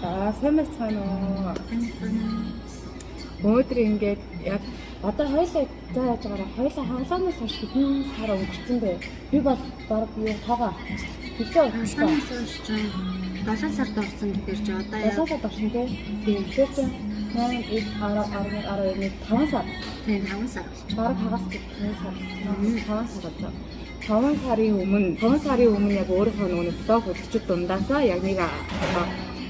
За, сайн байцгаана уу? Өнөөдөр ингээд яг одоо хоёлаа за яаж байгаараа хоёлаа хагалгаанаас хойш хэдэн сар өнгөрцөн бэ? Би бол баг юу тоогоо автчихлаа. Хэдэн өнгөрсөн? Хагалгаанаас хойш чинь 7 сард орсон гэхээр чи одоо 7 сард орсон тий. Тийм. Тэгэхээр чинь 8, 9, 10, 11, 12, 5 сар. Тийм, 5 сар болж. Бараг хагас гэх 1 сар. 5 сар болж байгаа. 5 сарын өмнө 5 сарын өмнө яг өөрийнхөө нөгөө блог үзэгчид дундаасаа яг нэг одоо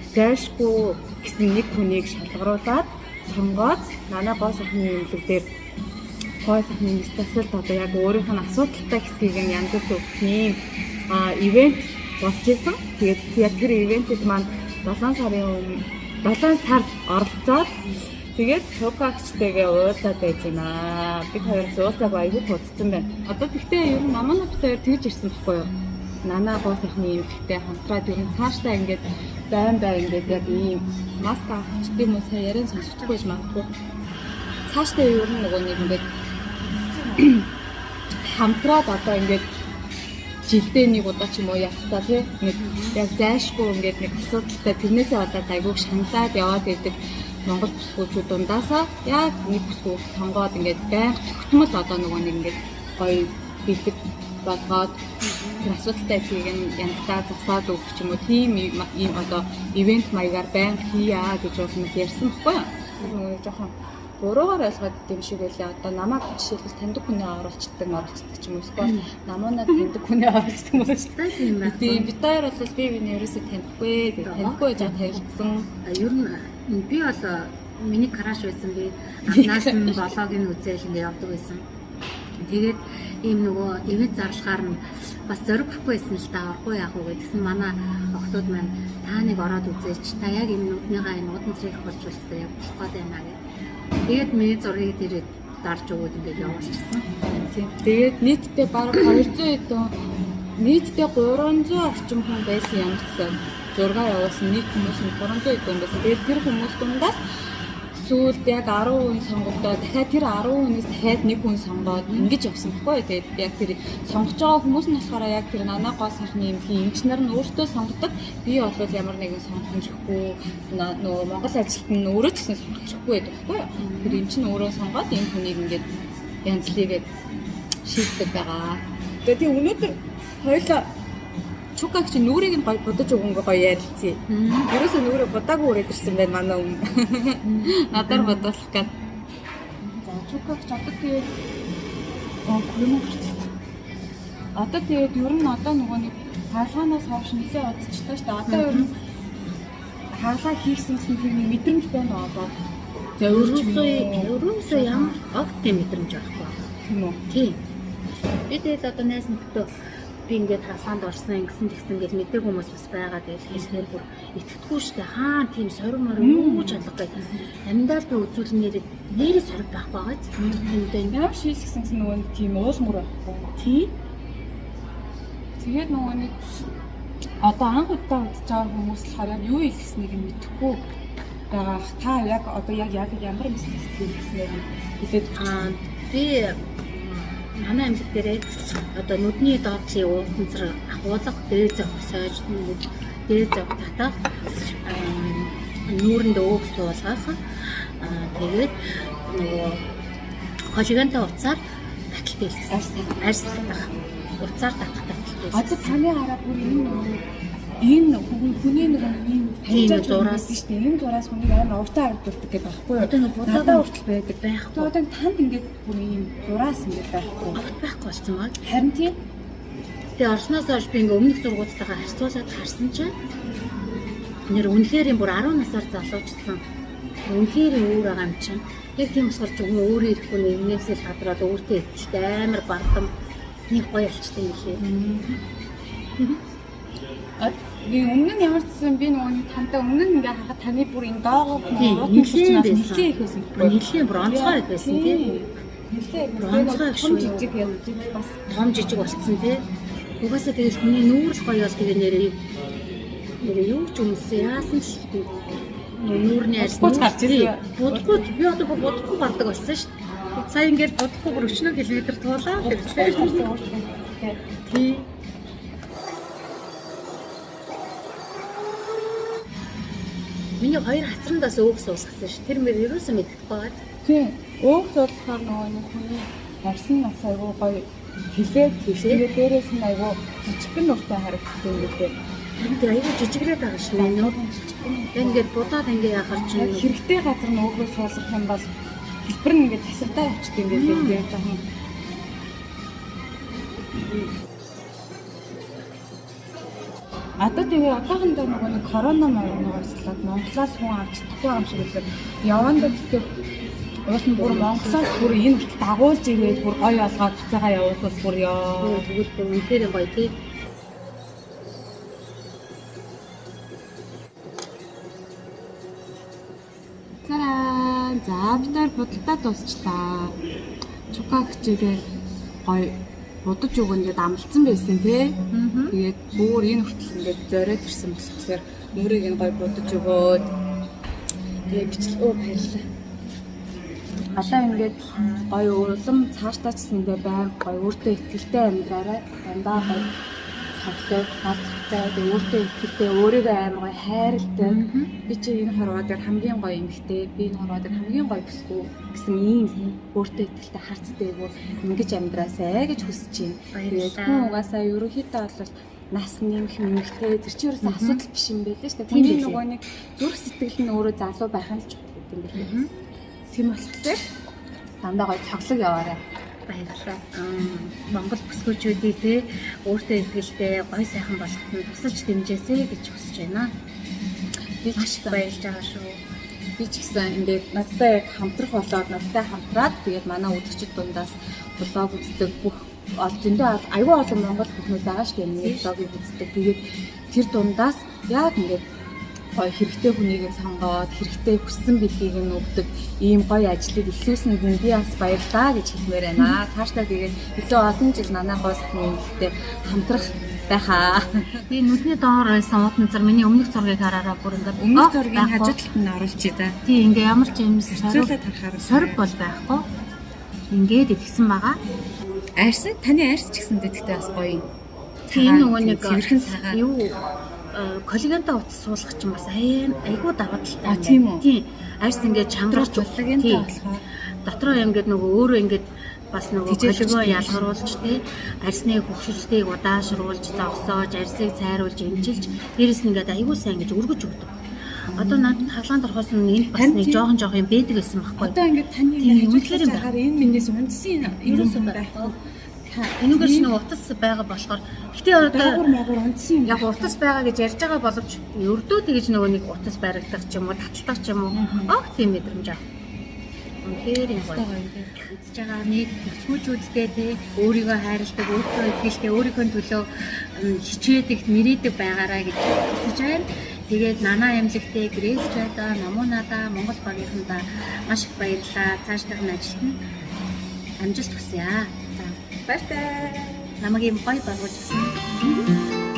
зайлшгүй гэсэн нэг хүнийг шалгаруулад сонгоод манай гоо сайхны имлэг дээр гоо сайхны мэс засалд одоо яг өөрийнх нь асуудалтай хэсгийг нь янзалж өгөх юм ивент болж исэн. Тэгээд яг тэр ивентэд маань 7 сарын өмнө 7 сард оролцоод тэгээд Чукагчтэйгээ уулзаад байж байна. Бид хоёр уулзааг айгүй удцсан байна. Одоо тэгтээ ер нь намаа бид хоёр тэгж ирсэн байхгүй юу? Нанаа гоо сайхны имлэгтэй хамтраад ер нь цаашдаа ингээд байн байн ингээд яг ийм маск авчихдаг юм уу, сайн яриан сонсохгүй байж магадгүй. Цаашдаа ер нь нөгөө нэг ингээд хамтраад одоо ингээд жилдээ нэг удаа ч юм уу явахдаа тий нэг яг зайшгүй ингээд нэг асуудалтай тэрнээсээ болоод айгүйг шаналаад яваад идэг Монгол бүсгүүчүүд дундаасаа яг нэг бүсгүү сонгоод ингээд байнга тогтмол одоо нөгөө нэг ингээд гоё бэлэг болгоод тэр асуудалтай хэсгийг нь янзлаа засаад өгөх ч юм уу, тийм ийм одоо ивент маягаар байнга хийя гэж бол ярьсан баггүй юу? Нөгөө жоохон буруугаар ойлгоод идэм шиг байлаа. Одоо намайг жишээлбэл таньдаг хүнээ оруулцдаг ч юм уу, эсвэл намуунаа таньдаг хүнээ оруулцдаг юм уу. Тийм байх. Тийм, бид хоёр бол би биний ерөөсөө танихгүй. Тэгээд танихгүй байж байгаа танилцсан. Ер нь би бол миний краш байсан, би анхнаас нь блог нь үзээл ингээд явдаг байсан. Тэгээд ийм нөгөө ивент зарлахаар нь бас зориггүй байсан л та, орохгүй яах вэ гэсэн манай охтууд маань та нэг ороод үзээч, та яг энэ нүднийхээ энэ удан зэрэг болж үлстэй яг болох гээд байна гэх. Тэгээд миний зургийг тэр дарж өгөөд ингээд явуулчихсан. Тийм. Тэгээд нийтдээ бараг 200 хэдэн, нийтдээ 300 орчим хүн байсан юм гэсэн. Зураг явуулсан нийт хүмүүс нь 300 хэдэн байсан. Тэгээд тэр хүмүүс дундаас сүүлд яг 10 хүн сонгогдоод, дахиад тэр 10 хүнээс дахиад нэг хүн сонгоод ингэж явсан баггүй. Тэгээд яг тэр сонгож байгаа хүмүүс нь болохоор яг тэр нанаа гоо сайхны эмнэлгийн эмч нар нь өөртөө сонгодог. Би бол ямар нэгэн сонгох хэрэггүй, нөгөө Монгол ажилтан нь өөрөө ч гэсэн сонгох хэрэггүй байдаг баггүй. Тэр эмч нь өөрөө сонгоод энэ хүнийг ингээд янзлыгээд шийддэг байгаа. Тэгээд тийм, өнөөдөр хоёлаа Чукаг чи нүрийг нь гоё будаж өгөнгөө гоё ярилцъя. Ерөөсөө нүрээ будаагүй үрээд ирсэн байна манай өмнө. Надаар бодуулах гээд. За, Чукаг ч одоо тэгээд юм гарч. Одоо тэгээд ер нь одоо нөгөө нэг хаалгаанаас хойш нэлээд удчихлаа шүү дээ. Одоо ер нь хаалгаа хийсэн гэсэн тэр нэг мэдрэмж байна уу одоо? За, ерөөсөө ямар огт тийм мэдрэмж байхгүй. Тийм үү? Тийм. Би тэгэл одоо найз нөхдөд би ингээд хаалгаанд орсон ингэсэн тэгсэн гэж мэдээг хүмүүс бас байгаа гэж хэлэхээр бүр итгэдэггүй шүү дээ. Хаан тийм сорив морив юу ч алга гэдэг. Амьдаар би үзүүлэн нэрээ нэрээ сорив байхгүй байгаа ч. Тэндээ Ямар шийлгсэн гэсэн нөгөө нэг тийм уул мөр байхгүй. Тийм. Тэгээд нөгөө нэг одоо анх удаа үзэж байгаа хүмүүс болохоор яг юу хэлснийг нь мэдэхгүй байгаа. Та яг одоо яг яг ямар мэс хэлснийг нь хэлээд өгч. Аа, би манай эмнэлэг дээрээ одоо нүдний доотлын ууланцар ахуулах, дээд зов сойж, дээд зов татах, нүүрэнд өөг суулгах, тэгээд нөгөө коллагентай утсаар таталт хийлгэсэн. Арьс татах. Утсаар татах таталт хийлгэсэн. Одоо таны хараа бүр энэ нөгөө энэ хүний нэг ийм Тийм, зураас. шүү дээ. Энэ зураас хүнийг амар уртаа харагдуулдаг гэдэг байхгүй юу? Одоо нэг будаа Надад хүртэл байдаг. байхгүй. Одоо танд ингээд бүр ийм зураас ингээд байхгүй. Огт байхгүй болсон байна. Харин тийм. Тэгээ орсноос хойш би ингээ өмнөх зургуудтайгаа харьцуулаад харсан чинь нэр үнэхээр юм бүр 10 насаар залуучсан. Үнэхээр өөр байгаа юм чинь. Яг тийм болохоор ч хүн өөрөө ирэхгүй нэг өмнөөсөө л хадраад өөртөө ихтэй амар бардам нэг гоё алчтай юм лээ. Би өмнө нь ямар ч гэсэн би нөгөө нэг тантай өмнө нь ингээ харахад таны бүр энэ доогоо Тийм, нэлээд байсан. нэлээд их байсан. Нэлээд бүр онцгой их байсан тийм. Нэлээд Бүр онцгой их том шүү. жижиг явж бас Том жижиг болцсон тий. Угаасаа тэгэл хүний нүүр л гоё бол тэгээ нэрээ нэрээ юу ч өмссөн яасан ч нүүрний арьс Будахгүй ч гарч ирсэн. Будахгүй би одоо бүр будахгүй гардаг болсон шүү дээ. Сая ингээд будахгүй бүр өчнөө километр туулаа. Өөртөө. Тий. Миний хоёр хацрандаас өөг суулгасан ш. Тэр мөр ерөөсөө мэддэхгүй байгаа. Тийм. Өөг суулгахаар нөгөө нэг хүний арьсан нас айгүй гоё хилээд тэгээд дээрээс нь айгүй жижигхэн нуртай харагддаг юм билээ. Тэр айгүй жижигрээд байгаа ш. Нур ингээд будаад ингээд яхаар чинь хэрэгтэй газар нь өөгөө суулгах юм бол хэлбэр нь ингээд засагтаа явчихдаг юм билээ. Тэгээд жоохон Одоо тэгээ одоохондоо нөгөө нэг корона морнонослоод Монголоос хүн авч чадахгүй юм шиг үлээ. Явандаа гэхдээ уус нь бүр Монголоос бүр энэ хүртэл дагуулж ирээд бүр гоё олгоод буцаагаа явуулбал бүр ёо. Тэгвэл бүр үнэхээр гоё тий. Цараа. За бид нар будалтаа дуусчлаа. Чука хичээгээ гоё будаж өгөн гээд амлцсан байсан тий. Тэгээд бүр энэ хүртэл ингээд зориод ирсэн болохоор нүрийг нь гоё будаж өгөөд тэгээд бичлэг өө баярлалаа. Одоо ингээд гоё улам цаашдаа ч гэсэндээ байнга гоё өөртөө ихтэй амьдраарай. Дандаа гоё цоглог, гал цогцой, тэгээд өөртөө ихтэй өөрийгөө амар гоё хайрладаг. Би чи энэ хорвоо дээр хамгийн гоё эмэгтэй, би энэ хорвоо дээр хамгийн гоё бүсгүй гэсэн ийм өөртөө ихтэй харцтай айгу ингэж амьдраасай гэж хүсэж байна. Тэгээд хүн угаасаа ерөнхийдөө бол нас нэмэх нэмэхтэй тэр чинь ерөөсөө асуудал биш юм байлээ шүү дээ. Хүний нөгөө нэг зүрх сэтгэл нь өөрөө залуу байх нь л чухал гэдэг юм байлээ. Тийм болохоор дандаа гоё цоглог яваарай. Баярлалаа. Монгол бүсгүүчүүдийг те өөртөө ихтэй гоё сайхан болгоход нь тусалж дэмжээсэй гэж хүсэж байна. Би ч Маш их баярлж байгаа шүү. Би ч гэсэн ингээд надтай яг хамтрах болоод надтай хамтраад тэгээд манай үзэгчид дундаас блог үздэг бүх зөндөө аюу олон монгол бүхнүүд байгаа шүү дээ. Миний блогийг үздэг. Тэгээд тэр дундаас яг ингээд гоё хэрэгтэй хүнийг нь сонгоод хэрэгтэй хүссэн бэлгийг нь өгдөг ийм гоё ажлыг эхлүүлсэнд нь би бас баярлалаа гэж хэлмээр байна. Цаашдаа тэгээд илүү олон жил манай гоо сайхны эмнэлэгтэй хамтрах байхаа. Би нүдний доор байсан ууд назар миний өмнөх зургийг хараараа бүр ингээд өмнөх зургийн хажуу талд нь оруулчихъя за. Тий, ингээ ямар ч юм Хэцүүлээд харахаар сорив бол байхгүй. Ингээд итгэсэн байгаа. Арьс таны арьс ч гэсэндээ тэгтээ бас гоё. Тийм нөгөө нэг цэвэрхэн цагаан. Юу коллагентай утас суулгах чинь бас айгүй даваа талтай. Тийм үү? Тийм. Арьс ингээд чангарч коллагентай болохоор дотроо ингээд нөгөө өөрөө ингээд бас нөгөө коллаген ялгаруулж тий арьсны хөгшрөлтийг удаашруулж, зогсоож, арьсыг цайруулж, эмчилж дээрэс нь ингээд айгүй сайн ингэж өргөж өгдөг. Одоо надад хаглаанд орохоос өмнө энд бас нэг жоохон жоохон юм бэдэг байсан байхгүй. Одоо ингээд таны хажуудлаар харахаар энэ минээс үндсэн ерөөсөө байхгүй. Энүүгээр ч нэг утас байгаа болохоор гэтээ одоо даагур магур үндсэн юм. Яг утас байгаа гэж ярьж байгаа боловч ердөө тэгэж нөгөө нэг утас баригдах ч юм уу, таталтах ч юм уу. Огт тийм мэдрэмж авах. Үнэхээр юм гоё. Үзэж байгаа нийт бүсгүүчүүдтэй тий өөрийгөө хайрладаг, өөртөө итгэлтэй, өөрийнхөө төлөө хичээдэг, мэрийдэг байгаарай гэж хүсэж байна. Тэгээд Нана эмнэлэгтэй, Грейс Чайда, Намунада, Монгол багийнхандаа маш их баярлалаа. Цаашдах нь ажилд нь амжилт хүсье. За баяртай. Намайг ийм гоё болгож өгсөн.